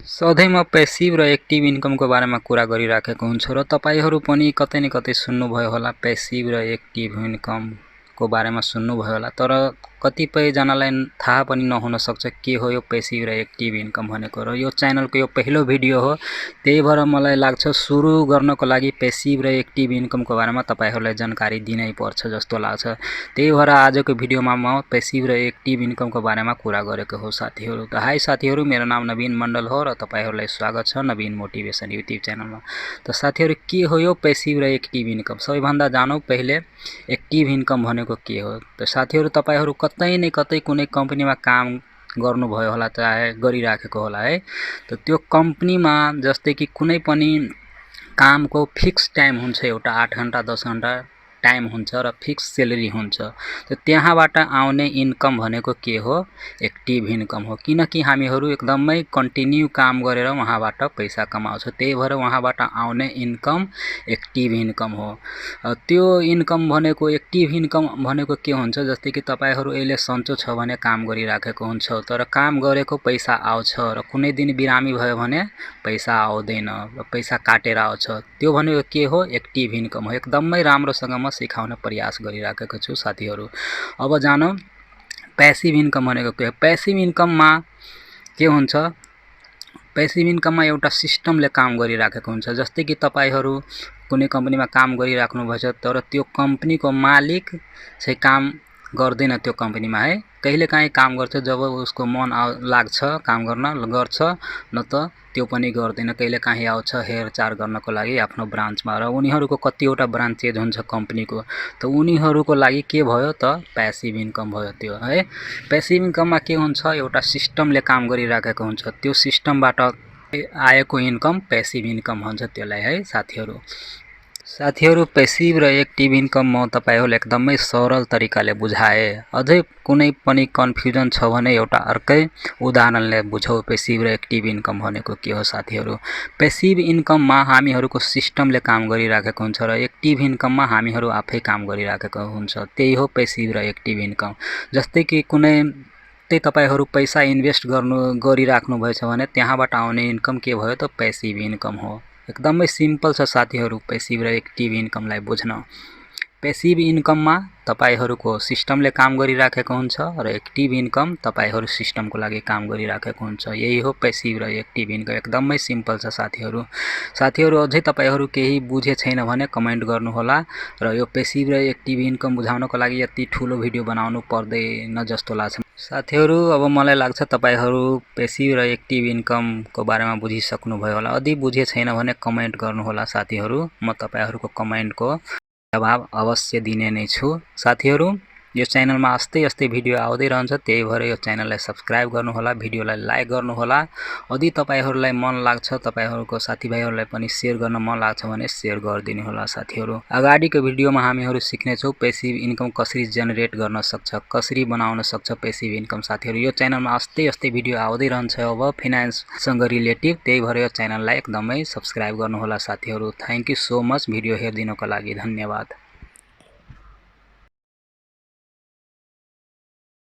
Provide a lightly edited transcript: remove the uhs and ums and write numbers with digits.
सधैँ पेसिभ र एक्टिभ इन्कमको बारेमा कुरा गरिराखेको हुन्छु र तपाईहरू पनि कतै न कतै सुन्नुभयो होला पेसिभ र एक्टिभ इन्कमको बारेमा सुन्नुभयो होला। तर कतिपयजनालाई थाहा पनि नहुन सक्छ के हो यो पेसिभ र एक्टिभ इन्कम भनेको। र यो च्यानलको यो पहिलो भिडियो हो, त्यही भएर मलाई लाग्छ सुरु गर्नको लागि पेसिभ र एक्टिभ इन्कमको बारेमा तपाईहरूलाई जानकारी दिनै पर्छ जस्तो लाग्छ। त्यही भएर आजको भिडियोमा म पेसिभ र एक्टिभ इन्कमको बारेमा कुरा गरेको हो साथीहरू। त हाई साथीहरू, मेरो नाम नवीन मण्डल हो र तपाईहरूलाई स्वागत छ नवीन मोटिभेसन युट्युब च्यानलमा। त साथीहरू, के हो यो पेसिभ र एक्टिभ इन्कम? सबैभन्दा जानौँ पहिले एक्टिभ इन्कम भनेको के हो। त साथीहरू, तपाईहरू कतै न कतै कुनै कम्पनीमा काम गर्नुभयो होला, चाहे गरिराखेको होला है। त त्यो कम्पनीमा जस्तै कि कुनै पनि कामको फिक्स टाइम हुन्छ, एउटा 8 घण्टा 10 घण्टा टाइम हुन्छ र फिक्स सेलेरी हुन्छ। त त्यहाँबाट आउने इन्कम भनेको के हो? एक्टिभ इन्कम हो। किनकि हामीहरू एकदमै कन्टिन्यू काम गरेर वहाँबाट पैसा कमाउँछ, त्यही भएर वहाँबाट आउने इन्कम एक्टिभ इन्कम हो। त्यो इन्कम भनेको एक्टिभ इन्कम भनेको के हुन्छ? जस्तै कि तपाईहरू अहिले सन्चो छ भने काम गरिराखेको हुन्छ, तर काम गरेको पैसा आउँछ र कुनै दिन बिरामी भयो भने पैसा आउँदैन, पैसा काटेर आउँछ। त्यो भनेको के हो? एक्टिभ इन्कम हो। एकदमै राम्रोसँग म सिकाउने प्रयास गरिराखेको छु साथीहरू। अब जानौँ पेसिभ इन्कम भनेको के हो। पेसिभ इन्कममा के हुन्छ? पेसिभ इन्कममा एउटा सिस्टमले काम गरिराखेको हुन्छ। जस्तै कि तपाईहरू कुनै कम्पनीमा काम गरिराख्नु भएछ, तर त्यो कम्पनीको मालिक चाहिँ काम गर्दैन त्यो कम्पनीमा है। कहिलेकाहीँ काम गर्छ, जब उसको मन लाग्छ काम गर्न गर्छ, न त त्यो पनि गर्दैन। कहिलेकाहीँ आउँछ हेरचाह गर्नको लागि आफ्नो ब्रान्चमा, र उनीहरूको कतिवटा ब्रान्च चेन्ज हुन्छ कम्पनीको। त उनीहरूको लागि के भयो त? पेसिभ इन्कम भयो त्यो है। पेसिभ इन्कममा के हुन्छ? एउटा सिस्टमले काम गरिराखेको हुन्छ, त्यो सिस्टमबाट आएको इन्कम पेसिभ इन्कम भन्छ त्यसलाई है साथीहरू। साथीहरू, पेसिभ र एक्टिभ इन्कम म तपाईहरूलाई एकदमै सरल तरिकाले बुझाएँ। अझै कुनै पनि कन्फ्युजन छ भने एउटा अर्कै उदाहरणले बुझौँ पेसिभ र एक्टिभ इन्कम भनेको के हो साथीहरू। पेसिभ इन्कममा हामीहरूको सिस्टमले काम गरिराखेको हुन्छ र एक्टिभ इन्कममा हामीहरू आफै काम गरिराखेको हुन्छ। त्यही हो पेसिभ र एक्टिभ इन्कम। जस्तै कि कुनै तपाईहरू पैसा इन्भेस्ट गरिराख्नु भएछ भने त्यहाँबाट आउने इन्कम के भयो त? पेसिभ इन्कम हो। एकदमै सिम्पल छ साथीहरू पेसिभ र एक्टिभ इन्कमलाई बुझ्न। पेसिभ इन्कममा तपाईहरूको सिस्टमले काम गरिराखेको हुन्छ र एक्टिभ इन्कम तपाईहरू सिस्टमको लागि काम गरिराखेको हुन्छ। यही हो पेसिभ र एक्टिभ इन्कम। एकदमै सिम्पल छ साथीहरू। साथीहरू, अझै तपाईहरू केही बुझे छैन भने कमेन्ट गर्नुहोला। र यो पेसिभ र एक्टिभ इन्कम बुझाउनको लागि यति ठुलो भिडियो बनाउनु पर्दैन जस्तो लाग्छ साथीहरू। अब मलाई लाग्छ तपाईहरू पेसिभ र एक्टिभ इन्कमको बारेमा बुझिसक्नुभयो होला। यदि बुझे छैन भने कमेन्ट गर्नुहोला साथीहरू। म तपाईहरूको कमेन्टको जवाब अवश्य दिने नै छु साथीहरू। यो च्यानलमा यस्तै भिडियो आउँदै रहन्छ, त्यही भएर यो च्यानललाई सब्सक्राइब गर्नुहोला, भिडियोलाई लाइक गर्नुहोला। यदि तपाईहरूलाई मन लाग्छ, तपाईहरूको साथीभाइहरूलाई पनि सेयर गर्न मन लाग्छ भने सेयर गरिदिनु होला साथीहरू। अगाडिको भिडियोमा हामीहरू सिक्नेछौँ पेसिभ इन्कम कसरी जेनेरेट गर्न सक्छ, कसरी बनाउन सक्छ पेसिभ इन्कम साथीहरू। यो च्यानलमा यस्तै भिडियो आउँदै रहन्छ अब फाइनेन्ससँग रिलेटिभ, त्यही भएर यो च्यानललाई एकदमै सब्सक्राइब गर्नुहोला साथीहरू। Thank you so much video हेरिदिनको लागि। धन्यवाद।